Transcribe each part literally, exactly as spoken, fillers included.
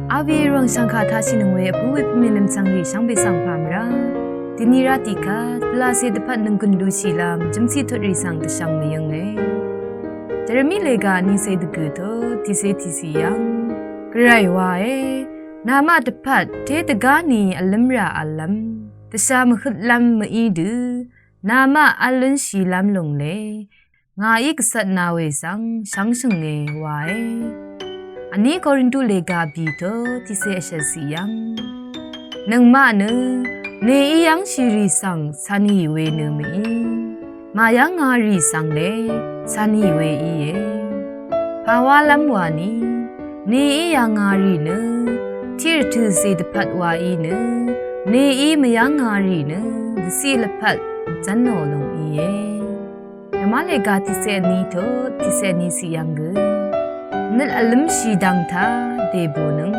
Avi rvng shvngkà tashì nøng we vpø̄ we pø̄mè lv̀m svng rì shvngbe svng pà mvrá. Dini rá tiqkvt pvlacè dvpvt nønggùn lushìlv́m jø̀mciq tutrì svng dvshvng mvyø̀nge. Jeremi lèga nice dvgø̀ tø tiqce tiqciq yv́ng, Gvray wae, namaq dvpvt té dvgá ni vlǿmrà v̄llv́m, dvsha mvhøtlv́m mv-í dø namaq v̄l lúnshìlv́m lúngle, ngàí gvcvtna we svng shvngshø̀nge wae. Vní Korintu lèga bì tø tiqce vshvtciq yv́ng, nøngmaq nø nèí yv́ngshìrì svng cv̄nì we nø mv-í, màyv́nga rì svng le cv̄nì we íe. Pàwálv́m wani, nèí yv̀nga rì nø tiqrvtø̀cè dvpvt wa í nø, nèí mvyv́nga rì nø dvciq lvpat zv́nò lúng íe. Yamá lèga tiqce vní tø tiqce vní ciq yv́ng gø, nøt vlǿmshì dvng taq dèbùnøng,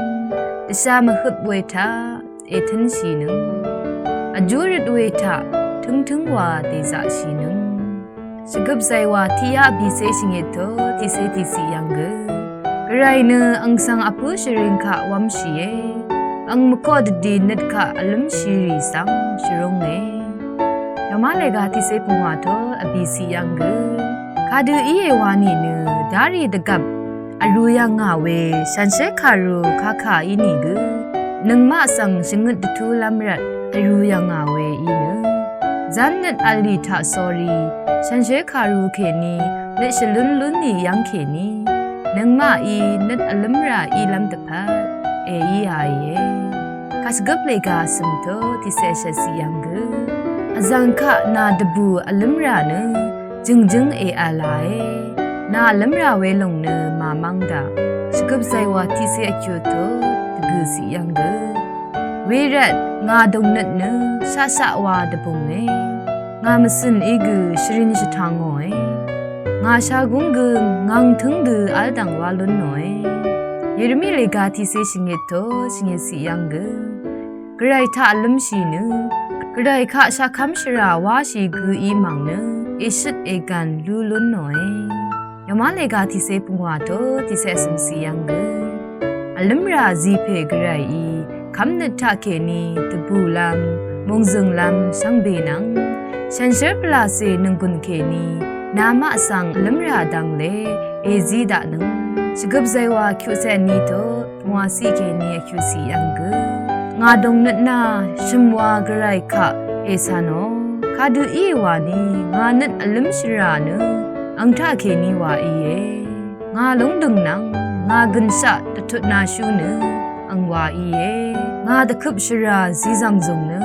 dvsha mvhøp we taq ètǿnshìnøng, vjúrøt we taq tǿngtǿng wa dèzaqshìnøng. Shvgøp zaywà tiqyaq bìcé shvngit tø tiqcé tiqciq yv́ng gø, Gvray nø àng svng vpǿ shvring kaq wv́mshìe, àng mvkoq dvdi nøt kaq vlǿmshìrì svng shvrúnge. Yamá lèga tiqcé pungwà tø vbìciq yv́ng gø, kadø íe wa nìnø darì dvgvp vrū yv̀ngà we shànshér kàrū kakà ínìgø, nøngmaq svng shvngøt dvtúlv́m rvt vrū yv̀ngà we í nø, zv́n nøt v̄lì taq sórí shànshér kàrū kèní nøt shvlún lúnni yv́ng kèní, nøngmaqí nøt vlǿmrà ílv́m dvpvt èíāìe. Kashvgøp lèga vsø̀m tø tiqce shvtciq yv́ng gø, vzv̀ng kaq nà dvbù vlǿmrà nø jø̀ngjǿng èv̄lāe. Nà vlǿmrà we lòng nø màmv́ng daq. Shvgøp zaywà tiqcé vkyut tø dvgø̀ciq yv́ng gø, wervt ngà dòngnøt nø shaqshaq wa dvbùnge. Ngà mvcø̀n í gø shvrin shvtang ngòe. Ngà shagúng gø ngv̀ng tǿng dø v́ldv̀ng wá lún nòe. Yeremi lèga tiqcé shvngit tø shvngitciq yv́ng gø, Gvray taq vlǿmshì nø, Gvray kaq shaqkv́m shvrà wáshì gø í mv̀ng nø èshøt ègv̀n lú lún nòe. Yamá lèga tiqcé pungwà tø tiqcé vsø̀mciq yv́ng gø, vlǿmrà zipè Gvrayí kv́mnøt taqkèní dvbùlv́m mòngzø̀nglv́m shvngbe nvng, shànshér pvlacè nònggùn kèní namaq svng vlǿmrà dv̄ngle èzí daqnøng. Shvgøp zaywà kyuqcé vní tø pungwàciq kèní vkyuqciq yv́ng gø, ngà dòngnøt nà shø̀m wa Gvray kaq ècv̄nò. Kadø íe wani ngà nøt vlǿmshìrà nø àng taqkèní wa íe. Ngà lúngdø̀ng nvng ngà gø̀nshaq dvtutnashú nø àng wa íe. Ngà dvkøp shvrà zizv̀ng zùng nø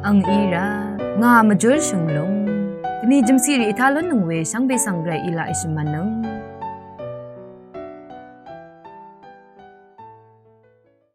àng í rvt ngà mvjúrshø̀ng lúng. Dvni jø̀mciq rì ètá lúnnøng we shvngbe svng Gvray í laq èshø̀mv̄nnøng.